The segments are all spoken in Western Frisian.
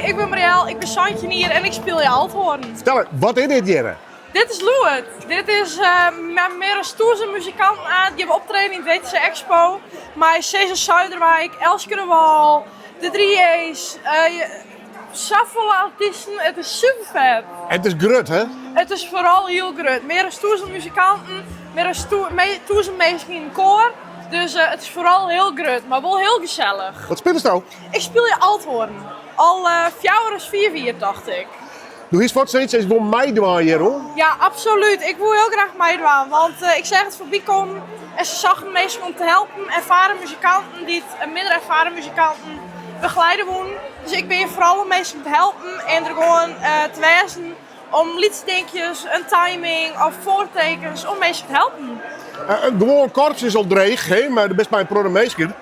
ik bin Mariël, ik bin 17 jier en ik spylje althoarn. Fertel, wat is dit hjirre? Dit is Lûd. Dit is mei mear as 1000 muzikanten aan. Gean we optreden yn it WTC Expo mei Cesar Zuiderwijk, Elske de Wal, de 3J's. Safolle artysten, it is super fet. En it is grut, hè? It is foaral hiel grut. Mear as 1000 muzikanten, mear as 1000 minsken yn in koar. Dus it is foaral hiel grut, mar wol hiel gesellich. Wat spilest do? Ik spylje althoarn. Al fjouwer as fiif jier, tocht ik. Do hiest fuort sayts, ik wol meidwaan hjiroan? Ja, absolút. Ik woe hiel graach meidwaan, want ik seach it foarby kommen en se sochten minsken om te helpen, erfaren muzikanten dy't minder erfaren muzikanten begeleide woenen. Dus ik bin hjir foaral om minsken te helpen en der gewoan te wêzen om lytse dinkjes, in timing of foartekens om minsken te helpen. In gewoan korps is al dreech, hè, mar do bist mei in protte minsken.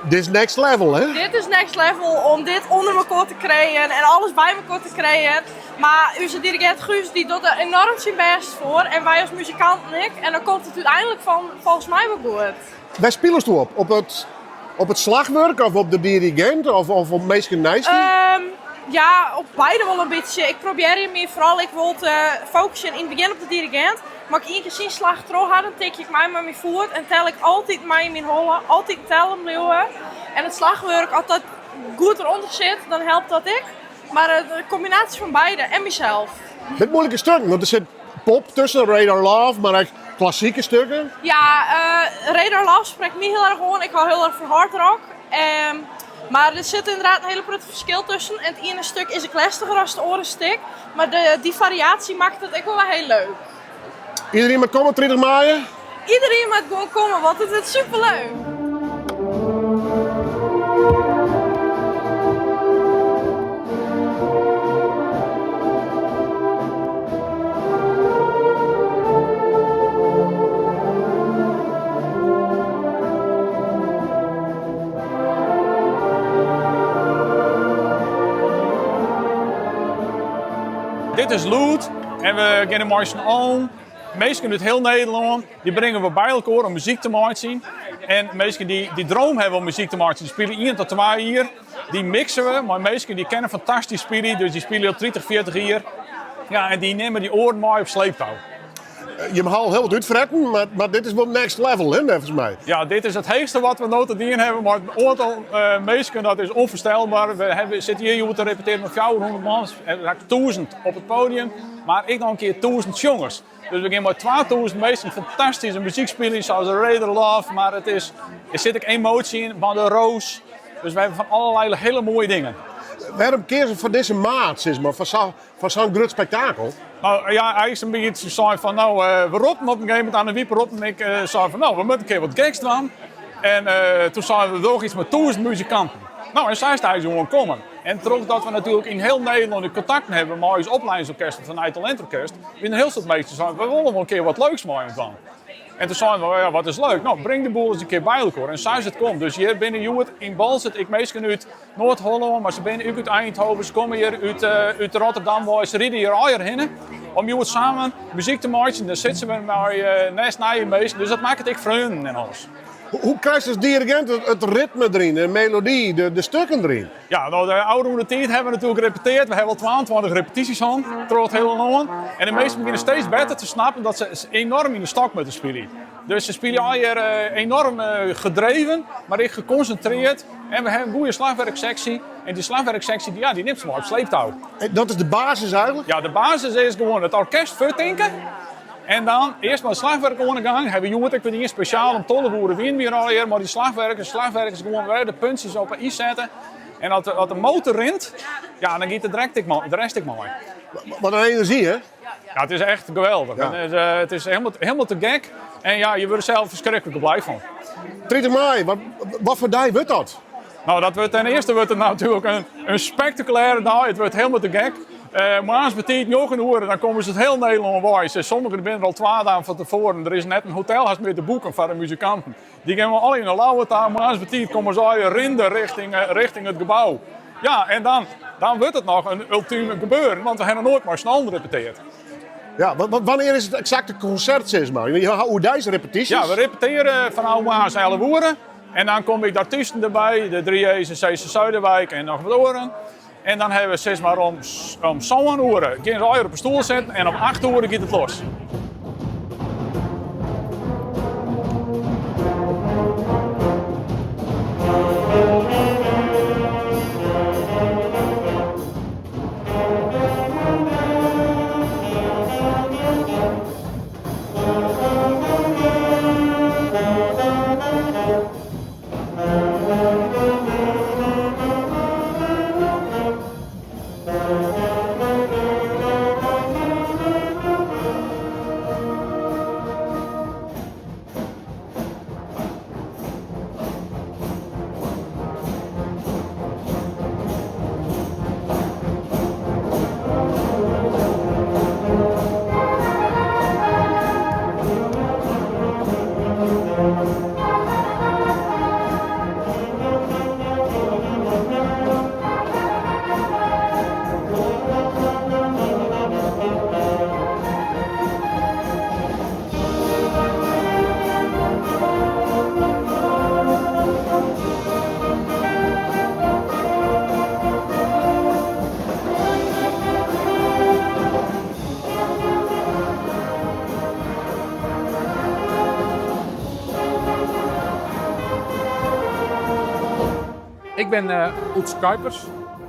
Dit is next level, hè? Dit is next level om dit ûnder mekoar te krijen en alles by mekoar te krijen. Mar ús dirigint Guus dy docht der enoarm syn bêst foar en wy as muzikanten ek. En dan komt it úteinlik fan folgens my wol goed. Wêr spilest do op? Op it, op it slachwurk of op de dirigint of, of op minsken neist dy? Ja, op beide wol in bytsje. Ik probearje my foaral ek wol te fokusjen yn it begjin op de dirigint. Mar as ik ien kear syn slach troch ha, dan tikje ik mei mei myn foet en tel ik altyd mei yn myn holle, altyd tellen bliuwe. En it slachwurk, as dat goed derûnder sit, dan helpt dat ek. Mar de kombinaasje fan beide en mysels. Met moeilijke stukken, want der sit pop tusken, Radar Love, mar ek klassike stukken. Ja, Radar Love sprekt my hiel erch oan. Ik hou hiel erch fan hardrock. Mar der sit ynderdaad in hiele protte ferskil tusken. En it iene stik is ek lestiger as it oare stik. Mar de, dy fariaasje makket it ek wol wer hiel leuk. Iedereen moat komme 30 maaie? Iedereen moat gewoan komme, want it wurdt superleuk. Dit is Lûd en we geane mei syn allen. Minsken út hiel Nederlân, dy bringe we by elkoar om muzyk te meitsjen. En minsken dy't dy droom hawwe om muzyk te meitsjen, dy spylje ien tot twa jier. Dy mikse we mei minsken dy kinne fantastysk spylje, dus dy spylje al 30, 40 jier. Ja, en dy nimme dy oaren mei op sleeptou. Jim ha al hiel wat útfretten, mar, mar dit is wol next level, hè, neffens my. Ja, dit is it heechste wat we no te dien hawwe mei it oantal uh, minsken, dat is ûnfoarstelber. We hawwe, sitte hjir hjoed te repetearjen mei 400 man, 1000 op it podium, mar ek noch in kear 1000 sjongers. Dus we geane mei 2000 minsken fantastyske muzyk spylje, sa as Radar Love, mar it is, der sit ek emoasje yn, fan de Roos. Dus we hawwe fan allerlei hiele moaie dingen. Wêrom keazen foar dizze maat, sis mar, foar Foar sa'n grut spektakel? No ja, eins in bytsje sein fan no, eh, we roppen op in gegeven momint aan de wiep roppen ik uh, sei fan no, we moatte in kear wat geks dwaan. En uh, toen seinen we doch iets mei 1000 muzikanten. No, en sa is it eins gewoan kommen. En trochdat we natuerlik yn hiel Nederlân de kontakten hawwe mei ús opleidingsorkest, it Nij Talentorkest, binne der hiel soad minsken sein, we wolle wol in kear wat leuks mei jim dwaan. En toen seinen we, ja, wat is leuk? No, bring de boel ris in kear by elkoar. En sa is it kommen. Dus hjir binne hjoed yn Boalsert ek minsken út Noard-Hollân, mar se binne ek út Eindhoven, se komme hjir út, uh, út Rotterdam wei, se ride hjir allegear hinne om hjoed samen muzyk te meitsjen. Dan sitte se mei uh, nêst nije minsken, dus dat makket ek freonen en alles. Hoe krijst as dirigint it, it ritme deryn, de melody, de, de stukken deryn? Ja, no, de ôfrûne tiid hawwe we natuerlik repeteard. We hawwe al 22 repetysjes hân troch it hiele lân. En de minsken begjinne steeds better te snappen dat se enoarm yn de stok moatte spylje. Dus se spylje allegear enoarm gedreven, mar ek gekonsintreard. En we hawwe in goede slachwurkseksje. En dy slachwurkseksje, ja, dy nimt se mei op sleeptou. Dat is de basis eigentlik? Ja, de basis is gewoan it orkest fuorttinke. En dan earst mei it slachwurk oan de gang. Hawwe we hjoed ek wer dien, spesjaal om 12 oere wiene we hjir allegear mei dy slachwurkers. Slachwurkers gewoan wer de puntsjes op 'e i sette. En as de, as de motor rint, ja, dan giet de, direkt ek, de rest ek mei. Wat in enerzjy, hè? Ja, it is echt geweldich. Ja. Het, is, uh, it is hielendal, hielendal te gek. En ja, je wurde sels ferskriklik blij fan. 30 mei, wat, wat foar dei wurdt dat? No, dat wurdt ten earste wurdt it natuerlik in, in spektakulêre dei. It wurdt hielendal te gek. Uh, moarns betiid 9 oere, dan komme se út hiel Nederlân wei. Sommigen binne der al twa dagen fan tefoaren. Der is net in hotel hast mear te boeken foar de muzikanten. Dy gean we allegear nei Ljouwert ta. Moarns betiid komme se allegear rinnende richting, eh, richting it gebou. Ja, en dan, dan wurdt it noch in ultime gebeuren, want we hawwe noch noait mei syn allen repeteard. Ja, wannear is it eksakte konsert, sis mar? Je hawwe oerdeis repetysjes? Ja, we repetearje fanôf moarns 11 oere. En dan komme ek de artysten derby, de 3J's en Cesar Zuiderwijk en noch wat oaren. En dan hawwe we sis mar om, om sân oere gean se allegear op 'e stoel sitten en om acht oere giet it los. Ik ben uh, Oeds Kuipers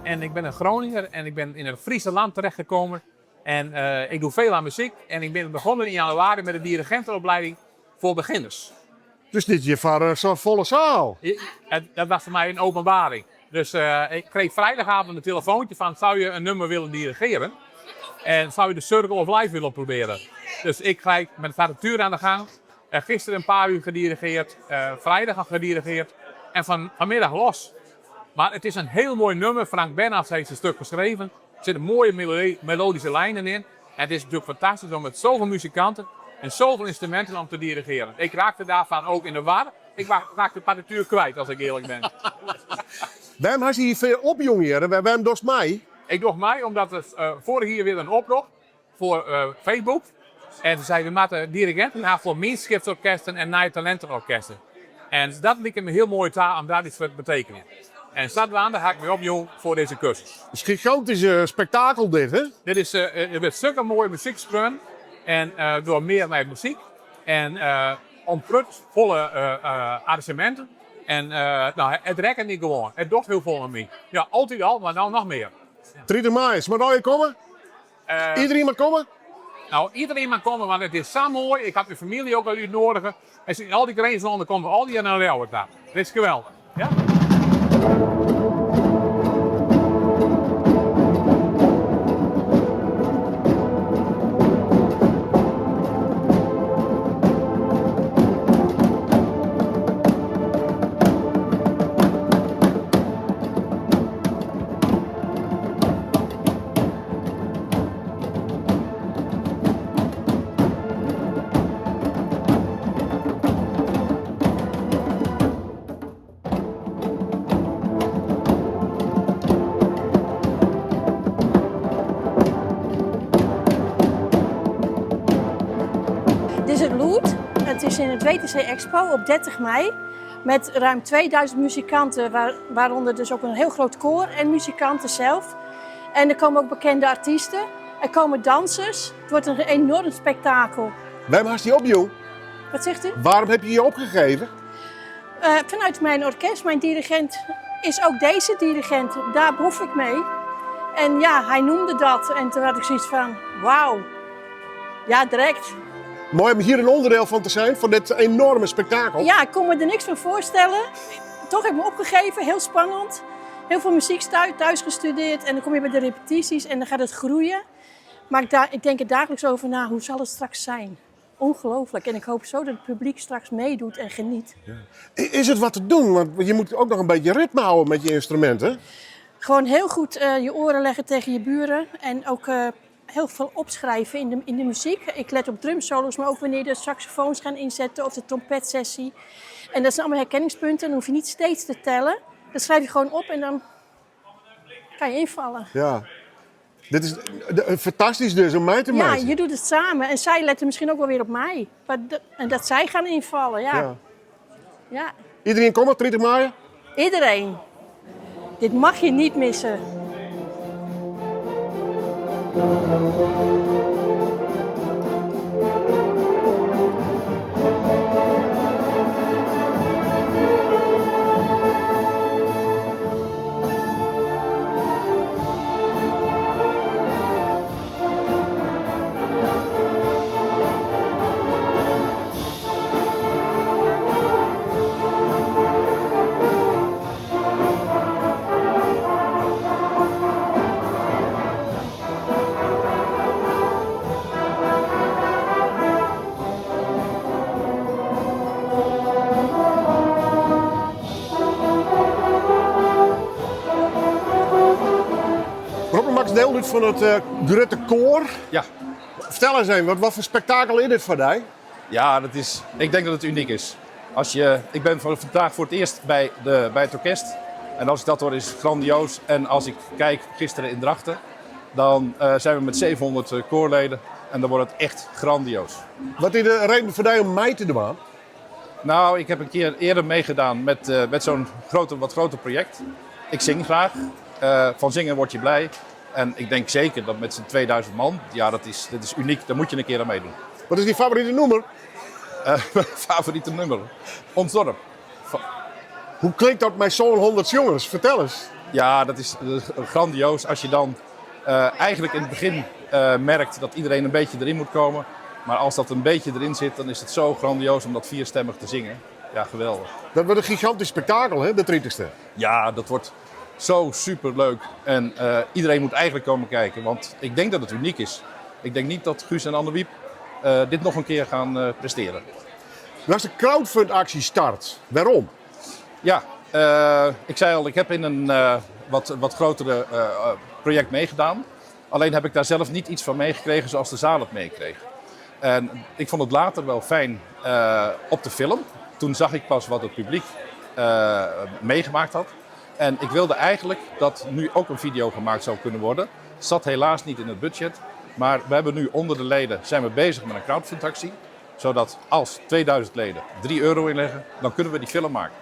en ik ben een Groninger en ik ben in het Friese land terechtgekomen. En uh, ik doe veel aan muziek en ik ben begonnen in januari met de dirigentenopleiding voor beginners. Dus dit is foar sa'n folle saal? Dat was voor mij een openbaring. Dus uh, ik kreeg vrijdagavond een telefoontje van zou je een nummer willen dirigeren? En zou je de Circle of Life willen proberen? Dus ik gelijk met de partituur aan de gang. Uh, gisteren een paar uur gedirigeerd, uh, vrijdag al gedirigeerd en van, vanmiddag los. Maar het is een heel mooi nummer. Frank Bernards heeft een stuk geschreven. Er zitten mooie melodische lijnen in. En het is natuurlijk fantastisch om met zoveel muzikanten en zoveel instrumenten om te dirigeren. Ik raakte daarvan ook in de war. Ik raakte de partituur kwijt, als ik eerlijk ben. Waarom has hy hjir opjûn hjir? Wêrom dochst mei? Ik doch mei omdat it uh, foarich jier wer in oprop foar uh, Facebook. En se sei, we moatte diriginten ha foar mienskipsorkesten en nije talintenorkesten. En dat like my hiel moai ta om dêr yts foar te betekenjen. En sadwaande ha ik my opjûn foar dizze kursus. Het is een gigantisch uh, spektakel dit, hè? Dit is, uh, der wurdt sokke moaie muzyk skreaun. En uh, troch mear mei muzyk. En uh, omprut folle uh, arrangeminten. En no, it rekket my gewoan. It docht hiel folle mei my. Ja, altyd al, mar no noch mear. 30 maaie, moat allegear komme? Iedereen moat komme? No, iedereen moat komme, want it is sa moai. Ik ha myn famylje ek al útnoadige. En al dy Grinslannen komme allegear nei Ljouwert ta. Dit is geweldich. Ja? Dit is het Lûd. Het is in het WTC Expo op 30 mei. Met ruim 2000 muzikanten, waar, waaronder dus ook een heel groot koor en muzikanten zelf. En er komen ook bekende artiesten. Er komen dansers. Het wordt een enorm spektakel. Wêrom hast dy opjûn? Wat zegt u? Waarom heb je je opgegeven? Uh, vanuit mijn orkest, mijn dirigent is ook deze dirigent. Daar boef ik mee. En ja, hij noemde dat. En toen had ik zoiets van, wauw. Ja, direct. Moai om hjir in ûnderdiel fan te wêzen, fan dit enoarme spektakel. Ja, ik kon me er niks van voorstellen. Toch heb ik me opgegeven, heel spannend. Heel veel muziek thuis gestudeerd. En dan kom je bij de repetities en dan gaat het groeien. Maar ik, ik denk er dagelijks over na, hoe zal het straks zijn? Ongelooflijk. En ik hoop zo dat het publiek straks meedoet en geniet. Ja. Is het wat te doen? Want je moet ook nog een beetje ritme houden met je instrumenten. Gewoon heel goed uh, je oren leggen tegen je buren. En ook uh, heel veel opschrijven in de muziek. Ik let op drumsolos, maar ook wanneer de saxofoons gaan inzetten of de trompetsessie. En dat zijn allemaal herkenningspunten. Dan hoef je niet steeds te tellen. Dat schrijf je gewoon op en dan kan je invallen. Ja. Dit is fantastisch dus om mei te Ja, meitsjen. je doet het samen. En zij letten misschien ook wel weer op mij. En dat zij gaan invallen, ja. Ja. Ja. Iedereen komt 30 mei? Iedereen. Dit mag je niet missen. Rob makket diel út fan it grutte koar. Ja. Fertel ris even, wat foar spektakel is dit foar dy? Ja, dat is, ik denk dat het uniek is. Als je, ik ben vandaag voor het eerst bij, de, bij het orkest. En als ik dat hoor, is het grandioos. En als ik kijk gisteren in Drachten, dan zijn we met 700 koorleden. En dan wordt het echt grandioos. Wat is de reden foar dy om mei te dwaan? Nou, ik heb een keer eerder meegedaan met zo'n grote, wat groter project. Ik zing graag. Van zingen word je blij. En ik denk zeker dat met z'n 2000 man, ja, dat is uniek. Daar moet je een keer aan meedoen. Wat is dyn favorite nûmer? Mijn favoriete nummer? Ons Dorp. Hoe klinkt dat met zo'n 100 jongens? Fertel ris. Ja, dat is grandioos. Als je dan eigenlijk in het begin merkt dat iedereen een beetje erin moet komen. Maar als dat een beetje erin zit, dan is het zo grandioos om dat vierstemmig te zingen. Ja, geweldig. Dat wordt in gigantysk spektakel, hè, de 30ste. Ja, dat wordt zo superleuk. En iedereen moet eigenlijk komen kijken, want ik denk dat het uniek is. Ik denk niet dat Guus en Anne-Wiep dit nog een keer gaan presteren. Dat is de crowdfund-actie start. Waarom? Ja, ik zei al, ik heb in een wat grotere project meegedaan. Alleen heb ik daar zelf niet iets van meegekregen zoals de zaal het meekreeg. En ik vond het later wel fijn op de film. Toen zag ik pas wat het publiek meegemaakt had. En ik wilde eigenlijk dat nu ook een video gemaakt zou kunnen worden. Zat helaas niet in het budget. Maar we hebben nu onder de leden zijn we bezig met een crowdfundactie. Zodat als 2000 leden 3 euro inleggen, dan kunnen we die film maken.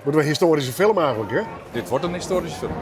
Wordt een histoaryske film eigenlijk, hè? Dit wordt in histoaryske film.